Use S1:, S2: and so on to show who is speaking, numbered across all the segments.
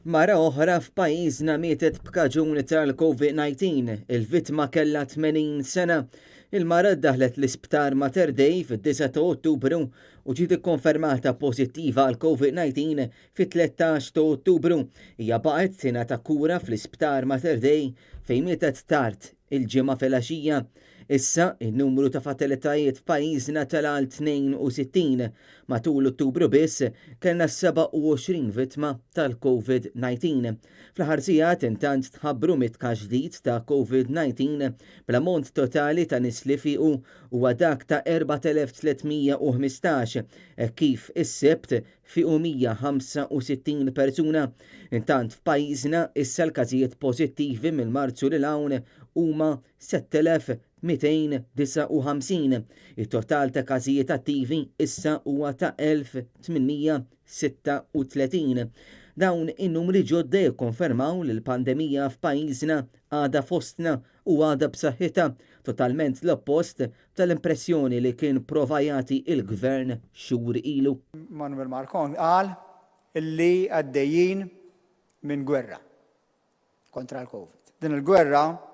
S1: Mara oħra f'pajjiżna mietet b'kaġun tal-Covid-19. Il-vittma kellha 80 sena. Il-mara ddaħlet l-isptar Mater Dei fid-9 ta' Ottubru u ġiet ikkonfermata pożittiva għal Covid-19 fit-13 ta' Ottubru. Hija baqgħet tingħata kura fl-isptar Mater Dei fejn mietet tard il-Ġimgħa filgħaxija. Issa, in-numru ta' fatalitajiet f'pajjiżna tela' għal 62. Matul Ottubru biss, kellna 27 vittma tal-Covid-19. Fl-aħħar sigħat, intant tħabbru mitt każ ġdid ta' Covid-19, bl-ammont totali ta' nies li fiequ huwa dak ta' 4,315, hekk kif is-Sibt fiequ 165 persuna. Intant f'pajjiżna issa l-każijiet pożittivi minn Marzu lil hawn huma 7,259. It-total ta' każijiet attivi issa huwa ta' 1,836. Dawn in-numri ġodda jikkonfermaw li l-pandemija f'pajjiżna għadha fostna u għadha b'saħħitha, totalment l-oppost tal-impressjoni li kien prova jagħti l-Gvern xhur ilu.
S2: Manuel Marcon qal li għaddejjin minn gwerra kontra l-Covid. Din il-gwerra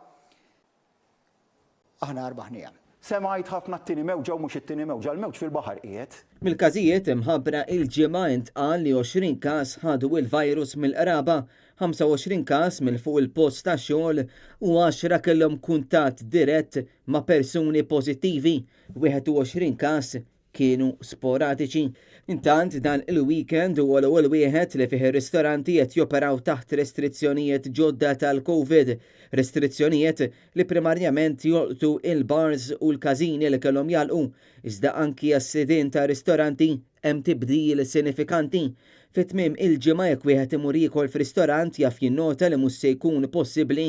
S2: aħna rbaħniha.
S3: Semgħajt ħafna t-tieni mewġa u mhux it-tieni mewġa, l-mewġ fil-baħar qiegħed.
S1: Mill-każijiet imħabbra il-Ġimgħa intqal li 20 każ ħadu il-virus mill-qraba, 25 każ minn fuq il-post tax-xogħol u għaxra kellhom kuntatt dirett ma' persuni pożittivi, 21 każ kienu sporadiċi. Intant, dan il-weekend huwa l-ewwel wieħed li fih ir-ristoranti qed joperaw taħt restrizzjonijiet ġodda tal-Covid, restrizzjonijiet li primarjament jolqtu il-bars u l-każini li kellhom jagħlqu, iżda anki għas-sidien ta' ristoranti hemm tibdil sinifikanti. Fi tmiem il-ġimgħa jekk wieħed imur jiekol f'ristorant jaf jinnota li mhux se jkun possibbli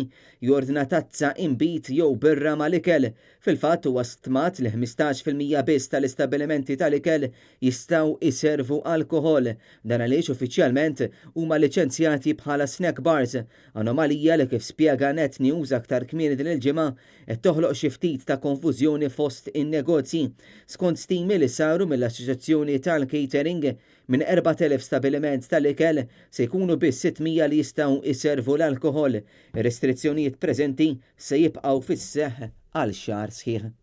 S1: jordna tazza inbid jew birra mal-ikel. Fil-fatt huwa stmat li 15% biss tal-istabbilimenti tal-ikel jistgħu jservu alkoħol. Dan għaliex uffiċjalment huma liċenzjati bħala snack bars. Anomalija li kif spjega Net News aktar kmieni din il-ġimgħa qed toħloq xi ftit ta' konfużjoni fost in-negozji. Skont stimi li saru mill-Assoċjazzjoni tal-Catering, minn 4,000 stabiliment tal-ikel se jkunu biss 600 li jistgħu jservu l-alkoħol. Ir-restrizzjonijiet preżenti se jibqgħu fis-seħħ għal xahar sħiħ.